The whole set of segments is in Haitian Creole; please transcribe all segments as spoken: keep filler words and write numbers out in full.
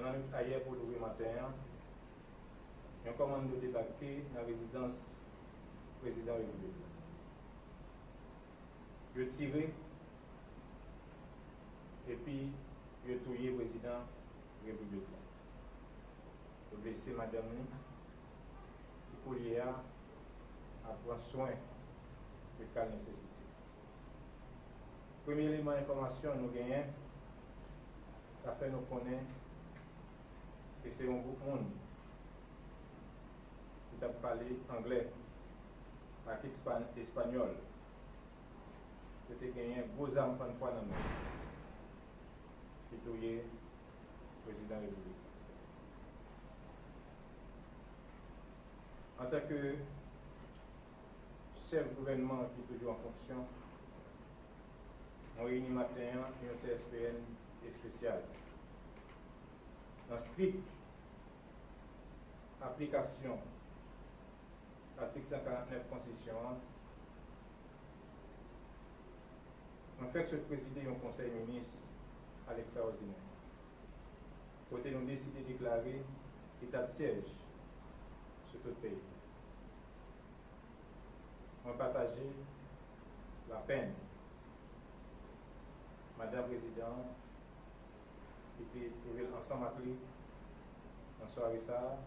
Nan nwit ayè pou leve maten an, yon kòmando debake nan rezidans prezidan repiblik la. Yo tire, epi yo touye prezidan repiblik la. Yo blese madanm li, ki koulye a ap pran swen medikal nesesite. Premye eleman enfòmasyon nou genyen ka fè nou konnen ke se yon gwoup moun ki t ap pale anglè ak espa-, espanyòl. Yo te genyen gwo zam fannfwa nan men yo ki touye prezidan repiblik la. Antanke chèf gouvènman ki toujou an fonksyon, mwen reyini maten an yon C S P N espesyal. Nan strik aplikasyon atik san karant nèf konstitisyon an, mwen fèk sot prezide yon konsèy minis a lekstraòdinè, kote nou deside deklare eta de syèj sou tout peyi a. Mwen pataje lapenn madan prezidan an ki te twouve l ansanm ak li nan sware sa a.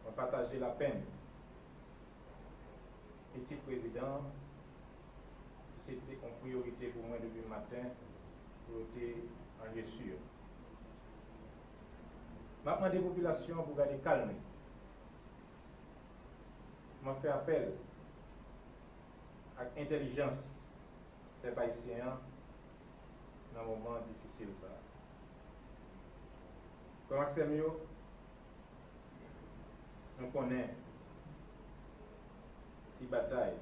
Mwen pataje lapenn pitit prezidan an, ki se te yon priyorite pou mwen depi maten, pou yo te an lye si. M ap mande popilasyon an pou gade kalm li. M ap fè apèl ak entèlijans pèp ayisyen an nan moman difisil sa a. Frè m ak sè m yo, nou konnen ki batay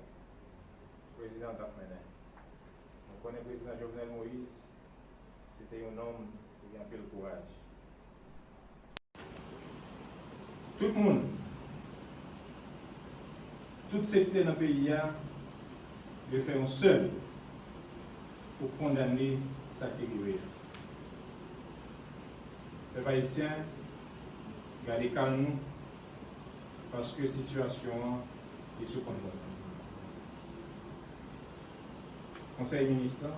prezidan an t ap mennen. Nou konnen prezidan Jovenel Moïse, se te yon nonm ki gen anpil kouraj. Tout moun, tout sektè nan peyi a, dwe fè yon sèl pou kondane sa k te rive a. Pèp ayisyen, gade kalm nou, paske sitiyasyon an li sou kontwòl. Konsèy minis lan,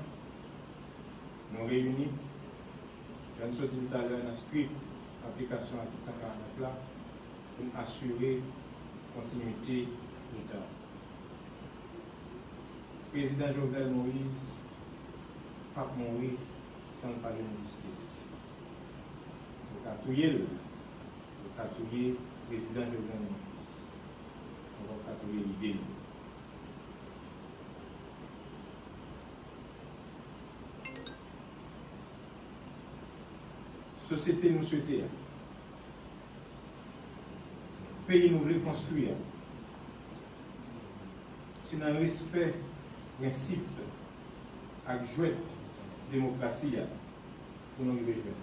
nou reyini, jan n sot di l talè, nan strik aplikasyon atik san karant nèf la, pou n asire kontinwite eta a. Prezidan Jovenel Moïse p ap mouri san l pa jwenn jistis. Yo ka touye l, yo ka touye prezidan Jovenel Moïse. Yo ka touye lide l. Sosyete nou swete a, peyi nou vle konstwi a, se nan respè prensip ak jwèt demokrasi a pou nou rive jwenn.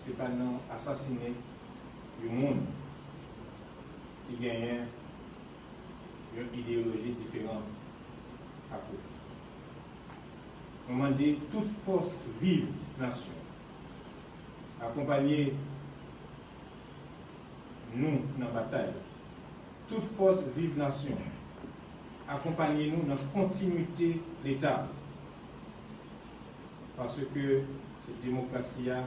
Se pa nan asasinen yon moun ki genyen yon ideyoloji diferan ak ou. Mwen mande tout fòs viv nasyon akonpanye nou nan batay. Tout fòs viv nasyon akonpanye nou nan kontinwite Leta. Paske se demokrasi a,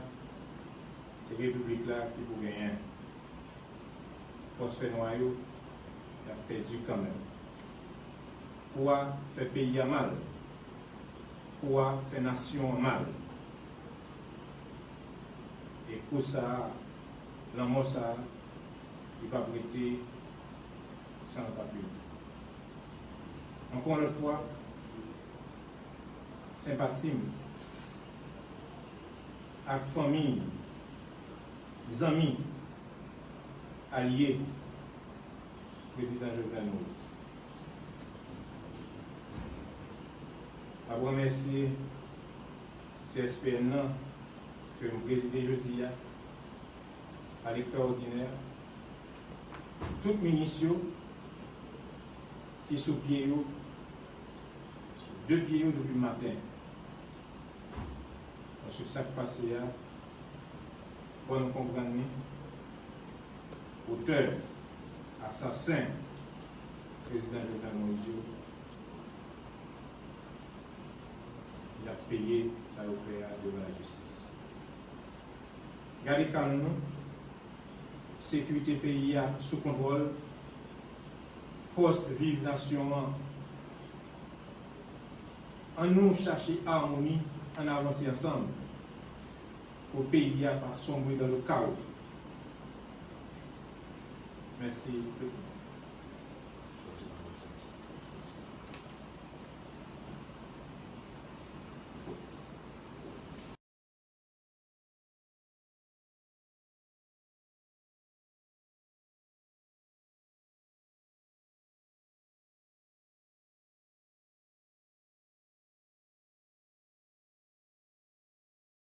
se repiblik la ki pou genyen. Fòs fènwa yo, y ap pèdi kanmenm. Kou a fè peyi a mal. Kou a fè nasyon an mal. E kou sa a, lanmò sa a, li p ap rete san l pa pini. Ankò yon lòt fwa, senpati m ak fanmi, zanmi, alye prezidan Jovenel Moïse. M ap remèsye C S P N nan ke m prezide jodi a, a lekstraòdinè, tout minis yo ki sou pye yo, sou de pye yo depi maten. Paske sa k pase a, Fò nou konprann li, otè, asasen prezidan Jovenel Moïse yo, y ap peye sa yo fè a devan lajistis. Gade kalm nou, sekirite peyi a sou kontwòl, fòs viv nasyon an. An nou chache amoni, ann avanse ansanm pou peyi a pa sombre dans le chaos. Mèsi.